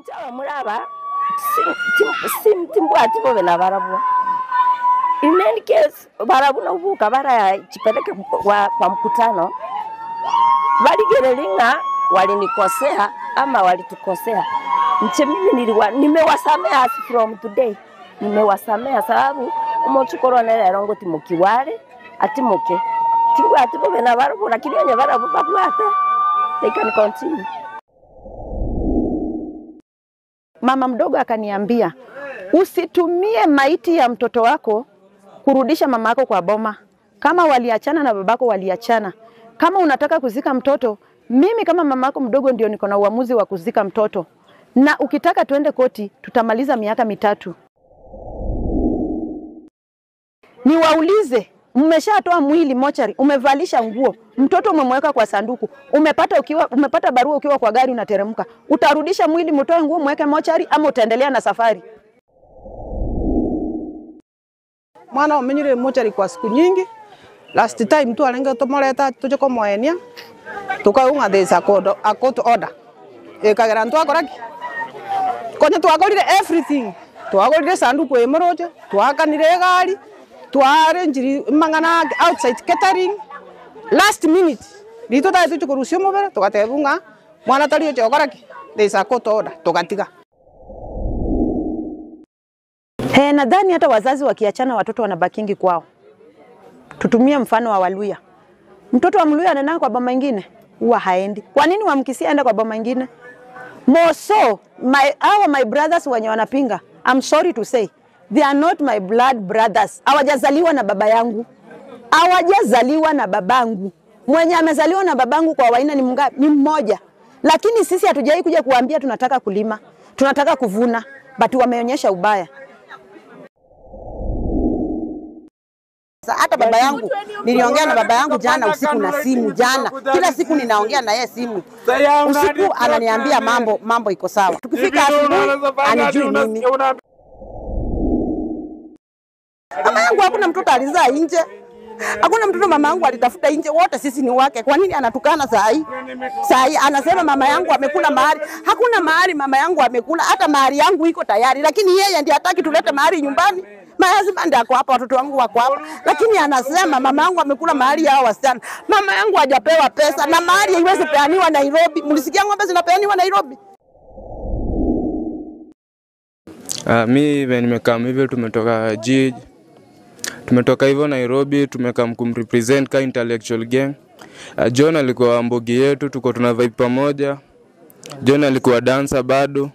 Nchawa muraba timbwati bobe na barabwa. In any case barabu na ubuka bara chipeleke kwa mkutano. Waligerelinga walinikosea ama walitukosea. Nche mimi nimewasamea from today. Nimewasamea sababu omochukoro nere rongo timukiwale atimuke. Timbwati bobe na barabwa lakini onye barabwa babwate. They can continue. Mama mdogo akaniambia, usitumie maiti ya mtoto wako kurudisha mama yako kwa boma. Kama waliachana na babako waliachana. Kama unataka kuzika mtoto, mimi kama mama yako mdogo ndio niko na uamuzi wa kuzika mtoto. Na ukitaka tuende koti, tutamaliza miaka 3. Niwaulize, mmeshatoa mwili mochari, umevalisha nguo, mtoto umemweka kwa sanduku, umepata barua ukiwa kwa gari unateremka. Utarudisha mwili mtoe nguo mweke mochari ama utaendelea na safari? Mwana umenyure mochari kwa siku nyingi. Last time tu alenga tomoleta tuje komoenia. Tukaunga there a court order. Ekagera ntwakoraki. Konya twagorire everything. Twagorire sanduku emoroje, twakanire gari. Twarenjiri mangana outside catering last minute rito tae tuchukurusio mobere tukatebunga mwana tari ochokoraki there a court order tukatiga. Nadhani hata wazazi wakiachana watoto wanabakingi kwao. Tutumie mfano wa Waluya. Mtoto wa Mluya anaenda kwa boma nyingine, huwa haendi. Kwa nini wamkisia aenda kwa boma nyingine? More so, my brothers wenye wanapinga, I'm sorry to say, they are not my blood brothers. Hawajazaliwa na baba yangu. Hawajazaliwa na babangu. Mwenye amezaliwa na babangu kwa Waina ni mungapi? Ni mmoja. Lakini sisi hatujai kuja kuambia tunataka kulima, tunataka kuvuna, but wameonyesha ubaya. Hata baba yangu niliongea na baba yangu jana usiku na simu jana. Kila siku ninaongea na yeye simu. Usiku ananiambia mambo iko sawa. Tukifika asubuhi anijui mimi. Mama yangu hakuna mtoto alizaa nje. Hakuna mtoto mama yangu alitafuta nje, wote sisi ni wake. Kwa nini anatukana saa hii? Saa hii anasema mama yangu amekula mahari. Hakuna mahari mama yangu amekula, hata mahari yangu iko tayari, lakini yeye ndiye hataki tulete mahari nyumbani. My husband ako hapa, watoto wangu wako hapa, lakini anasema mama yangu amekula mahari yao wasichana. Mama yangu hajapewa pesa na mahari haiwezi peaniwa Nairobi. Mlisikia ng'ombe zinapeaniwa Nairobi? Mi nimekaa hivyo, tumetoka jiji. Tumetoka hivyo Nairobi, tumekaa kumrepresent ka intellectual gang. John alikuwa mbogi yetu, tuko tuna vibe pamoja. John alikuwa dancer bado.